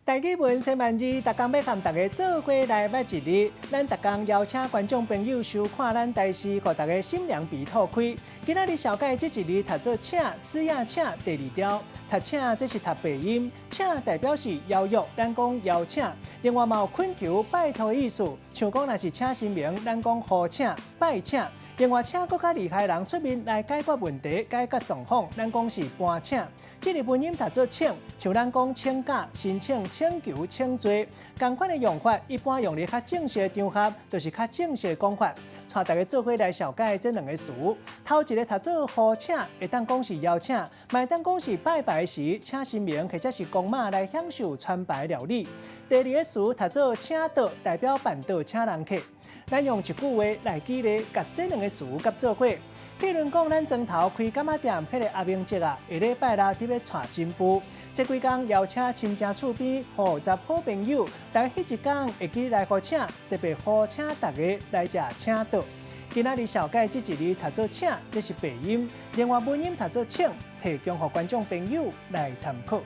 台語文千萬字，逐工欲佮大家做伙來捌一字。咱逐工邀請觀眾朋友收看咱台視，予大家心涼鼻吐開。今仔日紹介這一字讀做請，此也請第二調，讀請這是讀白音，請代表是邀約，咱講邀請。另外嘛有懇求、拜託的意思，像講若是請神明，咱講呼請、拜請。另外請閣較厲害人出面來解決問題、解決狀況，咱講是搬請。這个文音讀做請，像咱講請假、申請、請求、請坐，仝款的用法，一般用佇較正式的場合，就是較正式的講法。帶大家做伙來紹介這兩个詞。頭一个讀做呼請，會當講是邀請，嘛會當講是拜拜時請神明或者是公媽來享受傳牌料理。第二个詞讀做請桌，代表辦桌請人客。咱用一句話來舉例，共這兩个詞佮做伙。譬如講，咱莊頭開柑仔店，彼个阿明叔啊，下禮拜六佇欲娶新婦，這幾工邀請親戚厝邊五十好朋友，但彼一工會記來予請，特別呼請大家來食請桌。今仔日紹介這一字讀做請，這是白音；另外文音讀做請，提供予觀眾朋友來參考。